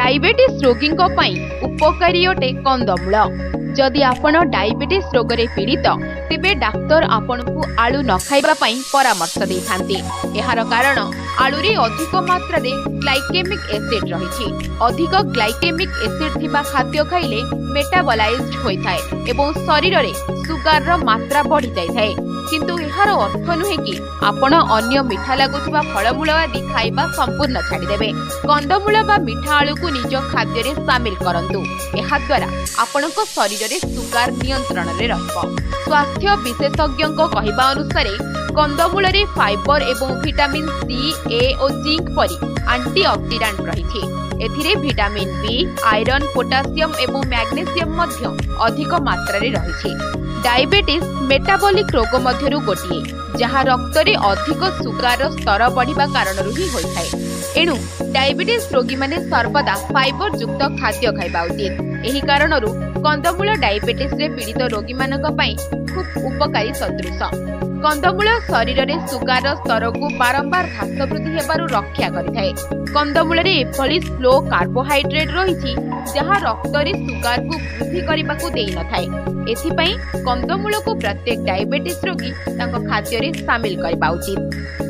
Diabetes ରୋଗୀଙ୍କ ପାଇଁ ଉପକାରୀ ଅଟେ କନ୍ଦମୂଳ। ଯଦି ଆପଣ ଡାଇବେଟିସ୍ ରୋଗରେ ପୀଡ଼ିତ, ତେବେ ଡାକ୍ତର ଆପଣଙ୍କୁ ଆଳୁ ନ ଖାଇବା ପାଇଁ ପରାମର୍ଶ ଦେଇଥାନ୍ତି। ଏହାର କାରଣ ଆଳୁରେ ଅଧିକ ମାତ୍ରାରେ ଗ୍ଲାଇକେମିକ୍ ଏସିଡ୍ ରହିଛି। ଅଧିକ ଗ୍ଲାଇକେମିକ୍ ଏସିଡ୍ ଥିବା ଖାଦ୍ୟ ଖାଇଲେ ମେଟାବଲାଇଜ୍ଡ ହୋଇଥାଏ ଏବଂ ଶରୀରରେ ସୁଗାରର ମାତ୍ରା ବଢ଼ିଯାଇଥାଏ। କିନ୍ତୁ ଏହାର ଅର୍ଥ ନୁହେଁ କି ଆପଣ ଅନ୍ୟ ମିଠା ଲାଗୁଥିବା ଫଳମୂଳ ଆଦି ଖାଇବା ସମ୍ପୂର୍ଣ୍ଣ ଛାଡ଼ିଦେବେ। କନ୍ଦମୂଳ ବା ମିଠା ଆଳୁକୁ ନିଜ ଖାଦ୍ୟରେ ସାମିଲ କରନ୍ତୁ। ଏହାଦ୍ୱାରା ଆପଣଙ୍କ ଶରୀରରେ ସୁଗାର ନିୟନ୍ତ୍ରଣରେ ରହିବ। ସ୍ୱାସ୍ଥ୍ୟ ବିଶେଷଜ୍ଞଙ୍କ କହିବା ଅନୁସାରେ, କନ୍ଦମୂଳରେ ଫାଇବର ଏବଂ ଭିଟାମିନ୍ ସି, ଏ ଓ ଜିଙ୍କ ପରି ଆଣ୍ଟିଅକ୍ସିଡାଣ୍ଟ ରହିଛି। ଏଥିରେ ଭିଟାମିନ୍ ବି, ଆଇରନ୍, ପୋଟାସିୟମ ଏବଂ ମ୍ୟାଗ୍ନେସିୟମ ମଧ୍ୟ ଅଧିକ ମାତ୍ରାରେ ରହିଛି। ଡାଇବେଟିସ୍ ମେଟାବଲିକ୍ ରୋଗ ମଧ୍ୟରୁ ଗୋଟିଏ, ଯାହା ରକ୍ତରେ ଅଧିକ ସୁଗାରର ସ୍ତର ବଢ଼ିବା କାରଣରୁ ହିଁ ହୋଇଥାଏ। ଏଣୁ ଡାଇବେଟିସ୍ ରୋଗୀମାନେ ସର୍ବଦା ଫାଇବର ଯୁକ୍ତ ଖାଦ୍ୟ ଖାଇବା ଉଚିତ। ଏହି କାରଣରୁ କନ୍ଦମୂଳ ଡାଇବେଟିସରେ ପୀଡ଼ିତ ରୋଗୀମାନଙ୍କ ପାଇଁ ଖୁବ୍ ଉପକାରୀ ସଦୃଶ। କନ୍ଦମୂଳ ଶରୀରରେ ସୁଗାରର ସ୍ତରକୁ ବାରମ୍ବାର ହ୍ରାସ ବୃଦ୍ଧି ହେବାରୁ ରକ୍ଷା କରିଥାଏ। କନ୍ଦମୂଳରେ ଏଭଳି ସ୍ଲୋ କାର୍ବୋହାଇଡ୍ରେଟ୍ ରହିଛି, ଯାହା ରକ୍ତରେ ସୁଗାରକୁ ବୃଦ୍ଧି କରିବାକୁ ଦେଇନଥାଏ। ଏଥିପାଇଁ କନ୍ଦମୂଳକୁ ପ୍ରତ୍ୟେକ ଡାଇବେଟିସ୍ ରୋଗୀ ତାଙ୍କ ଖାଦ୍ୟରେ ସାମିଲ କରିବା ଉଚିତ।